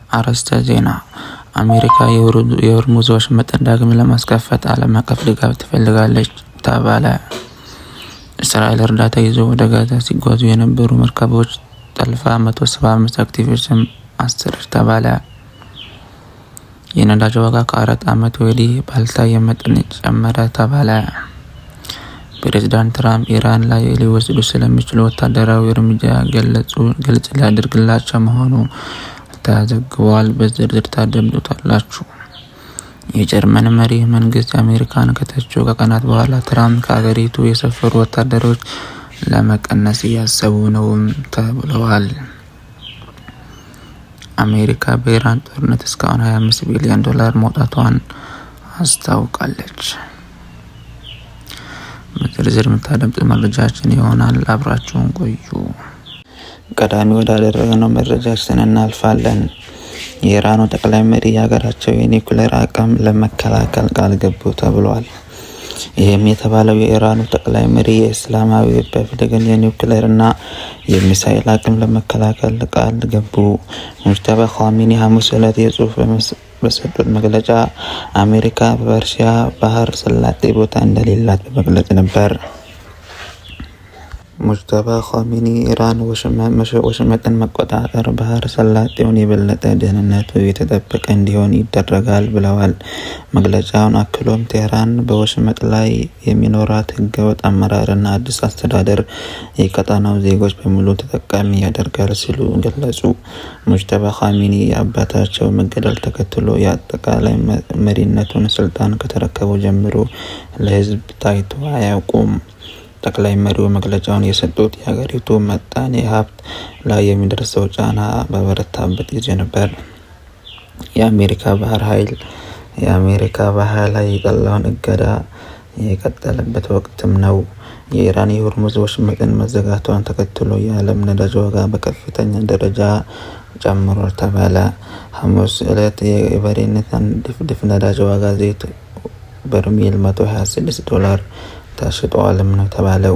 አርዕስተ ዜና። አሜሪካ የሆርሙዝ ወሽመጥን ዳግም ለማስከፈት ዓለም አቀፍ ድጋፍ ትፈልጋለች ተባለ። እስራኤል እርዳታ ይዘው ወደ ጋዛ ሲጓዙ የነበሩ መርከቦች ጠልፋ 175 አክቲቪስቶችን አሰረች ተባለ። የነዳጅ ዋጋ ከ4 ዓመት ወዲህ ባልታየ መጠን ጨመረ ተባለ። ፕሬዝዳንት ትራምፕ ኢራን ላይ ሊወስዱ ስለሚችሉ ወታደራዊ እርምጃ ግልጽ ሊያደርግላቸው መሆኑ ተዘግቧል። በዝርዝር ታደምጡታላችሁ። የጀርመን መሪ መንግስት አሜሪካን ከተቹ ከቀናት በኋላ ትራምፕ ከአገሪቱ የሰፈሩ ወታደሮች ለመቀነስ እያሰቡ ነውም ተብለዋል። አሜሪካ በኢራን ጦርነት እስካሁን 25 ቢሊዮን ዶላር መውጣቷን አስታውቃለች። በዝርዝር የምታደምጡት መረጃችን ይሆናል። አብራችሁን ቆዩ። ቀዳሚ ወዳደረግነው መረጃችን እናልፋለን። የኢራኑ ጠቅላይ መሪ የሀገራቸው የኒውክሌር አቅም ለመከላከል ቃል ገቡ ተብሏል። ይህም የተባለው የኢራኑ ጠቅላይ መሪ የእስላማዊ ሪፐብሊክን የኒውክሌርና የሚሳኤል አቅም ለመከላከል ቃል ገቡ። ሙጅተባ ኻሚኒ ሐሙስ ዕለት የጽሑፍ በሰጡት መግለጫ አሜሪካ በፐርሺያ ባህር ሰላጤ ቦታ እንደሌላት በመግለጽ ነበር። ሙጅተባ ኻሚኒ ኢራን ወሽመጥን መቆጣጠር ባህር ሰላጤውን የበለጠ ደህንነቱ የተጠበቀ እንዲሆን ይደረጋል ብለዋል። መግለጫውን አክሎም ቴህራን በወሽመጥ ላይ የሚኖራት ህገወጥ አመራርና አዲስ አስተዳደር የቀጠናው ዜጎች በሙሉ ተጠቃሚ ያደርጋል ሲሉ ገለጹ። ሙጅተባ ኻሚኒ የአባታቸው መገደል ተከትሎ የአጠቃላይ መሪነቱን ስልጣን ከተረከቡ ጀምሮ ለህዝብ ታይቶ አያውቁም። ጠቅላይ መሪው መግለጫውን የሰጡት የሀገሪቱ ምጣኔ ሀብት ላይ የሚደርሰው ጫና በበረታበት ጊዜ ነበር። የአሜሪካ ባህር ኃይል የአሜሪካ ባህር ላይ የጣለውን እገዳ የቀጠለበት ወቅትም ነው። የኢራን የሆርሙዝ ወሽመጥን መዘጋቷን ተከትሎ የዓለም ነዳጅ ዋጋ በከፍተኛ ደረጃ ጨምሯል ተባለ። ሐሙስ ዕለት የብሬንት ድፍድፍ ነዳጅ ዋጋ ዘይት በርሜል 126 ዶላር ተሽጧልም ነው የተባለው።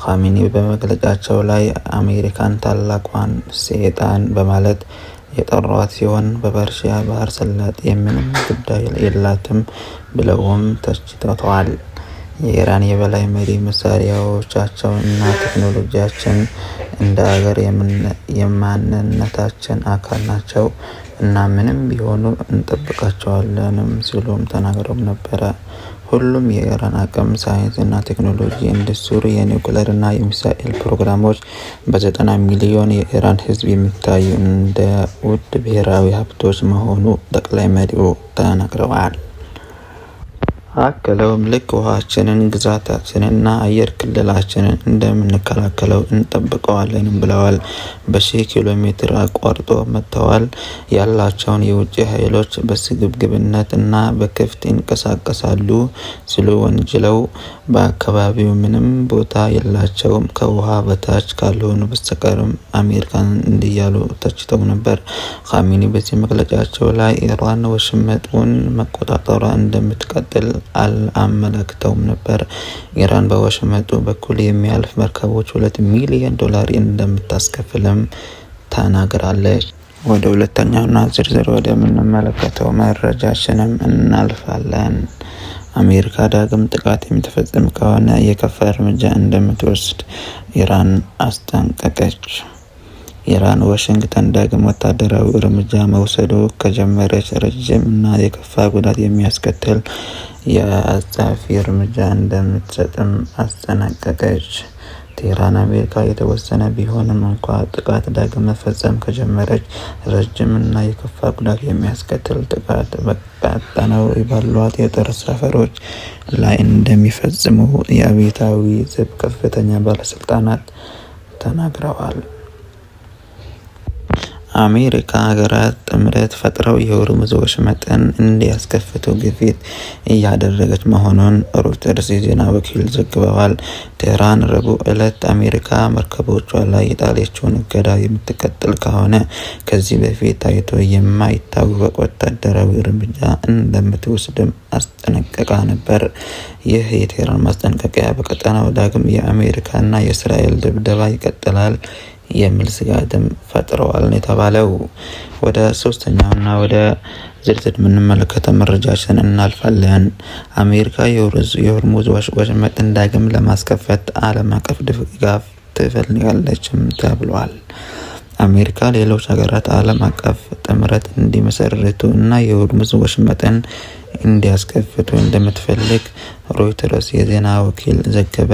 ኻሚኒ በመግለጫቸው ላይ አሜሪካን ታላቋን ሰይጣን በማለት የጠሯት ሲሆን በፐርሺያ ባህር ሰላጤ ምንም ጉዳይ የላትም ብለውም ተችተዋል። የኢራን የበላይ መሪ መሳሪያዎቻቸው እና ቴክኖሎጂያችን እንደ አገር የማንነታችን አካል ናቸው እና ምንም ቢሆኑ እንጠብቃቸዋለንም ሲሉም ተናግረው ነበረ። ሁሉም የኢራን አቅም፣ ሳይንስ እና ቴክኖሎጂ ኢንዱስትሪ፣ የኒውክሌር እና የሚሳኤል ፕሮግራሞች በ90 ሚሊዮን የኢራን ሕዝብ የሚታዩ እንደ ውድ ብሔራዊ ሀብቶች መሆኑ ጠቅላይ መሪው ተናግረዋል። አክለውም ልክ ውሃችንን፣ ግዛታችንን እና አየር ክልላችንን እንደምንከላከለው እንጠብቀዋለንም ብለዋል። በሺህ ኪሎ ሜትር አቋርጦ መጥተዋል ያላቸውን የውጭ ኃይሎች በስግብግብነት እና በክፋት ይንቀሳቀሳሉ ሲሉ ወንጅለው በአካባቢው ምንም ቦታ የላቸውም ከውሃ በታች ካልሆኑ በስተቀርም አሜሪካን እንዲያሉ ተችተው ነበር። ኻሚኒ በዚህ መግለጫቸው ላይ ኢራን ወሽመጡን መቆጣጠሯ እንደምትቀጥል አመላክተውም ነበር። ኢራን በወሽመጡ በኩል የሚያልፍ መርከቦች 2 ሚሊዮን ዶላር እንደምታስከፍልም ተናግራለች። ወደ ሁለተኛውና ዝርዝር ወደምንመለከተው መረጃችንም እናልፋለን። አሜሪካ ዳግም ጥቃት የምትፈጽም ከሆነ የከፋ እርምጃ እንደምትወስድ ኢራን አስጠንቀቀች። ኢራን ዋሽንግተን ዳግም ወታደራዊ እርምጃ መውሰዱ ከጀመረች ረጅም እና የከፋ ጉዳት የሚያስከትል የአጸፋ እርምጃ እንደምትሰጥም አስጠነቀቀች። ቴህራን አሜሪካ የተወሰነ ቢሆንም እንኳ ጥቃት ዳግም መፈጸም ከጀመረች ረጅም እና የከፋ ጉዳት የሚያስከትል ጥቃት በቀጠናው ባሏት የጦር ሰፈሮች ላይ እንደሚፈጽሙ የአብዮታዊ ዘብ ከፍተኛ ባለስልጣናት ተናግረዋል። አሜሪካ ሀገራት ጥምረት ፈጥረው የሆርሙዝ ወሽመጥን እንዲያስከፍቱ ግፊት እያደረገች መሆኑን ሮይተርስ የዜና ወኪል ዘግበዋል። ቴህራን ረቡዕ ዕለት አሜሪካ መርከቦቿ ላይ የጣለችውን እገዳ የምትቀጥል ከሆነ ከዚህ በፊት ታይቶ የማይታወቅ ወታደራዊ እርምጃ እንደምትወስድም አስጠንቅቃ ነበር። ይህ የቴህራን ማስጠንቀቂያ በቀጠናው ዳግም የአሜሪካና የእስራኤል ድብደባ ይቀጥላል የሚል ስጋትም ፈጥረዋል የተባለው። ወደ ሶስተኛውና ወደ ዝርዝር የምንመለከተው መረጃችን እናልፋለን። አሜሪካ የሆርሙዝ ወሽመጥን ዳግም ለማስከፈት ዓለም አቀፍ ድጋፍ ትፈልጋለችም ተብሏል። አሜሪካ ሌሎች ሀገራት ዓለም አቀፍ ጥምረት እንዲመሰርቱ እና የሆርሙዝ ወሽመጥን እንዲያስከፍቱ እንደምትፈልግ ሮይተርስ የዜና ወኪል ዘገበ።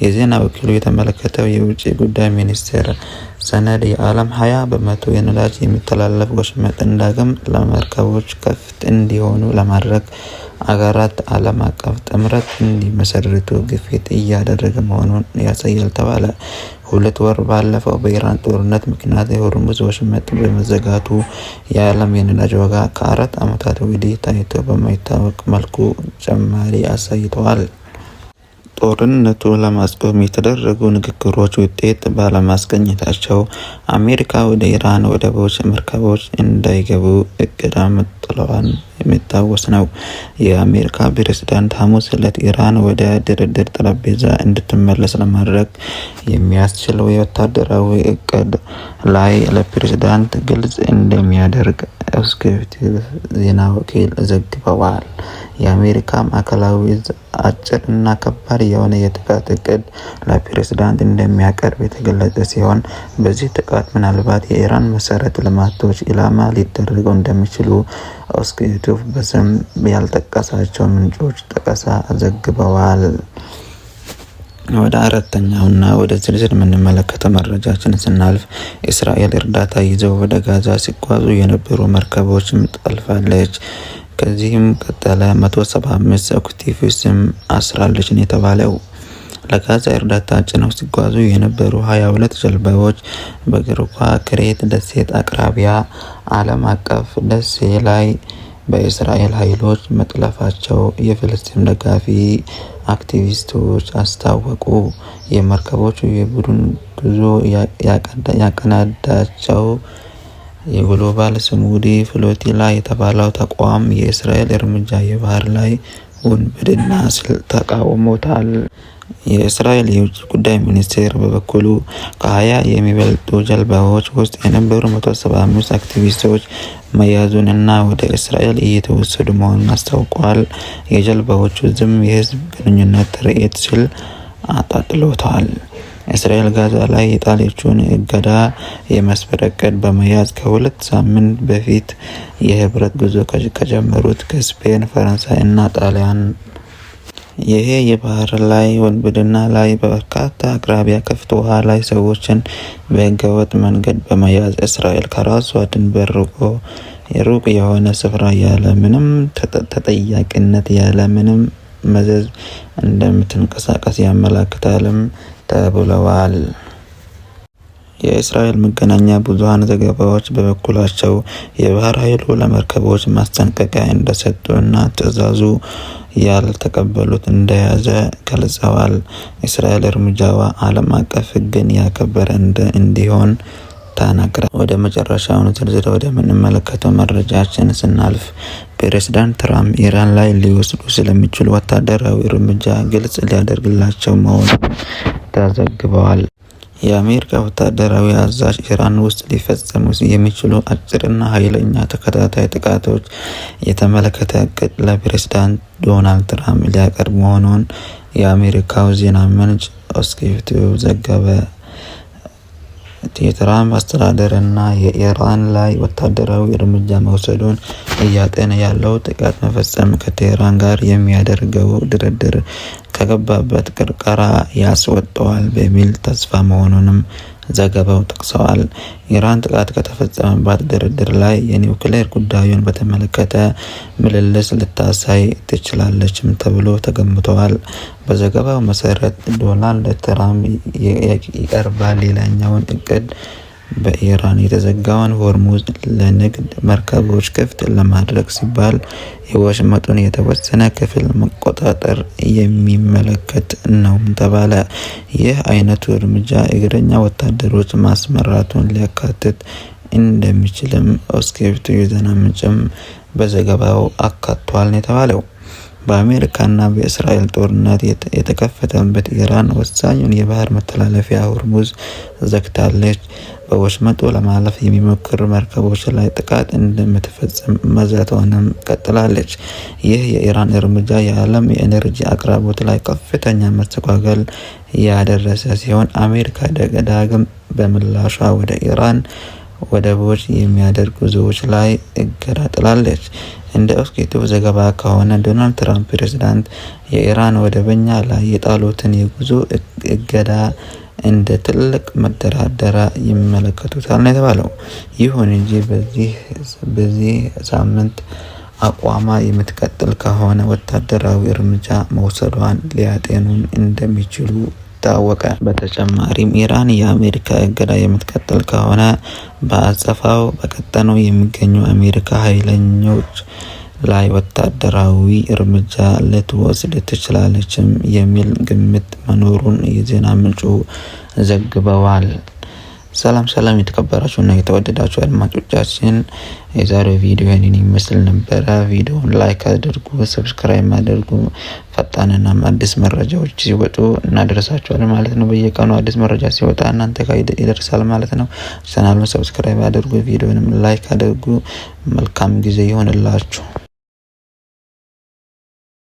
የዜና ወኪሉ የተመለከተው የውጭ ጉዳይ ሚኒስቴር ሰነድ የዓለም 20% የነዳጅ የሚተላለፍ ወሽመጥን ዳግም ለመርከቦች ክፍት እንዲሆኑ ለማድረግ አገራት ዓለም አቀፍ ጥምረት እንዲመሰርቱ ግፊት እያደረገ መሆኑን ያሳያል ተባለ። 2 ወር ባለፈው በኢራን ጦርነት ምክንያት የሆርሙዝ ወሽመጥ በመዘጋቱ የዓለም የነዳጅ ዋጋ ከ4 ዓመታት ወዲህ ታይቶ በማይታወቅ መልኩ ጭማሪ አሳይተዋል። ጦርነቱ ለማስቆም የተደረጉ ንግግሮች ውጤት ባለማስገኘታቸው አሜሪካ ወደ ኢራን ወደቦች መርከቦች እንዳይገቡ እገዳ መጣሏን የሚታወስ ነው። የአሜሪካ ፕሬዝዳንት ሐሙስ ዕለት ኢራን ወደ ድርድር ጠረጴዛ እንድትመለስ ለማድረግ የሚያስችለው የወታደራዊ እቅድ ላይ ለፕሬዝዳንት ግልጽ እንደሚያደርግ ኤክስኪዩቲቭ ዜና ወኪል ዘግበዋል። የአሜሪካ ማዕከላዊ እዝ አጭር እና ከባድ የሆነ የጥቃት እቅድ ለፕሬዝዳንት እንደሚያቀርብ የተገለጸ ሲሆን፣ በዚህ ጥቃት ምናልባት የኢራን መሰረተ ልማቶች ኢላማ ሊደረጉ እንደሚችሉ ኤክስኪዩቲቭ በስም ያልጠቀሳቸው ምንጮች ጠቀሳ ዘግበዋል። ወደ አራተኛውና ወደ ዝርዝር የምንመለከተው መረጃችን ስናልፍ እስራኤል እርዳታ ይዘው ወደ ጋዛ ሲጓዙ የነበሩ መርከቦችም ጠልፋለች። ከዚህም ቀጠለ 175 አክቲቪስትም አስራለች ነው የተባለው። ለጋዛ እርዳታ ጭነው ሲጓዙ የነበሩ 22 ጀልባዎች በግሪኳ ክሬት ደሴት አቅራቢያ ዓለም አቀፍ ደሴ ላይ በእስራኤል ኃይሎች መጥለፋቸው የፍልስጤም ደጋፊ አክቲቪስቶች አስታወቁ። የመርከቦቹ የቡድን ጉዞ ያቀናዳቸው የግሎባል ስሙዲ ፍሎቲላ የተባለው ተቋም የእስራኤል እርምጃ የባህር ላይ ውንብድና ሲል ተቃውሞታል። የእስራኤል የውጭ ጉዳይ ሚኒስቴር በበኩሉ ከ20 የሚበልጡ ጀልባዎች ውስጥ የነበሩ 175 አክቲቪስቶች መያዙን እና ወደ እስራኤል እየተወሰዱ መሆኑን አስታውቋል። የጀልባዎቹ ዝም የህዝብ ግንኙነት ትርኢት ሲል አጣጥሎታል። እስራኤል ጋዛ ላይ የጣለችውን እገዳ የመስበር እቅድ በመያዝ ከ2 ሳምንት በፊት የህብረት ጉዞ ከጀመሩት ከስፔን፣ ፈረንሳይ እና ጣሊያን። ይሄ የባህር ላይ ውንብድና ላይ በበርካታ አቅራቢያ ክፍት ውሃ ላይ ሰዎችን በህገወጥ መንገድ በመያዝ እስራኤል ከራሷ ድንበር ርቆ ሩቅ የሆነ ስፍራ ያለ ምንም ተጠያቂነት ያለ ምንም መዘዝ እንደምትንቀሳቀስ ያመላክታልም ተብለዋል። የእስራኤል መገናኛ ብዙኃን ዘገባዎች በበኩላቸው የባህር ኃይሉ ለመርከቦች ማስጠንቀቂያ እንደሰጡ እና ትዕዛዙ ያልተቀበሉት እንደያዘ ገልጸዋል። እስራኤል እርምጃዋ ዓለም አቀፍ ሕግን ያከበረ እንዲሆን ተናግራ። ወደ መጨረሻውን ዝርዝር ወደምንመለከተው መረጃችን ስናልፍ ፕሬዝዳንት ትራምፕ ኢራን ላይ ሊወስዱ ስለሚችሉ ወታደራዊ እርምጃ ግልጽ ሊያደርግላቸው መሆኑን ተዘግበዋል። የአሜሪካ ወታደራዊ አዛዥ ኢራን ውስጥ ሊፈጸሙ የሚችሉ አጭርና ኃይለኛ ተከታታይ ጥቃቶች የተመለከተ እቅድ ለፕሬዝዳንት ዶናልድ ትራምፕ ሊያቀርብ መሆኑን የአሜሪካው ዜና ምንጭ አሶሺየትድ ዘገበ። የትራምፕ አስተዳደር እና የኢራን ላይ ወታደራዊ እርምጃ መውሰዱን እያጤነ ያለው ጥቃት መፈጸም ከቴህራን ጋር የሚያደርገው ድርድር ከገባበት ቅርቃር ያስወጣዋል በሚል ተስፋ መሆኑንም ዘገባው ጠቅሰዋል። ኢራን ጥቃት ከተፈጸመባት ድርድር ላይ የኒውክሌር ጉዳዩን በተመለከተ ምልልስ ልታሳይ ትችላለችም ተብሎ ተገምተዋል። በዘገባው መሰረት ዶናልድ ትራምፕ ይቀርባል ሌላኛውን እቅድ በኢራን የተዘጋውን ሆርሙዝ ለንግድ መርከቦች ክፍት ለማድረግ ሲባል የወሽመጡን የተወሰነ ክፍል መቆጣጠር የሚመለከት ነው ተባለ። ይህ አይነቱ እርምጃ እግረኛ ወታደሮች ማስመራቱን ሊያካትት እንደሚችልም ኦስኬፕቱ የዜና ምንጭም በዘገባው አካቷል ነው የተባለው። በአሜሪካና በእስራኤል ጦርነት የተከፈተበት ኢራን ወሳኙን የባህር መተላለፊያ ሆርሙዝ ዘግታለች። በወሽመጡ ለማለፍ የሚሞክሩ መርከቦች ላይ ጥቃት እንደምትፈጽም መዛቷንም ቀጥላለች። ይህ የኢራን እርምጃ የዓለም የኤነርጂ አቅርቦት ላይ ከፍተኛ መስተጓጎል ያደረሰ ሲሆን፣ አሜሪካ ዳግም በምላሿ ወደ ኢራን ወደቦች የሚያደርጉ ጉዞዎች ላይ እገዳ ጥላለች። እንደ ኦስኬቲቭ ዘገባ ከሆነ ዶናልድ ትራምፕ ፕሬዝዳንት የኢራን ወደበኛ ላይ የጣሉትን የጉዞ እገዳ እንደ ትልቅ መደራደሪያ ይመለከቱታል ነው የተባለው። ይሁን እንጂ በዚህ ሳምንት አቋሟ የምትቀጥል ከሆነ ወታደራዊ እርምጃ መውሰዷን ሊያጤኑን እንደሚችሉ ታወቀ። በተጨማሪም ኢራን የአሜሪካ እገዳ የምትቀጥል ከሆነ በአጸፋው በቀጠናው የሚገኙ አሜሪካ ኃይለኞች ላይ ወታደራዊ እርምጃ ልትወስድ ትችላለችም የሚል ግምት መኖሩን የዜና ምንጩ ዘግበዋል። ሰላም ሰላም፣ የተከበራችሁ እና የተወደዳችሁ አድማጮቻችን፣ የዛሬው ቪዲዮ ይህንን ይመስል ነበረ። ቪዲዮውን like አድርጉ፣ subscribe አድርጉ። ፈጣንና አዲስ መረጃዎች ሲወጡ እናደርሳችኋለን ማለት ነው። በየቀኑ አዲስ መረጃ ሲወጣ እናንተ ጋር ይደርሳል ማለት ነው። ቻናሉን subscribe አድርጉ፣ ቪዲዮንም like አድርጉ። መልካም ጊዜ ይሆንላችሁ።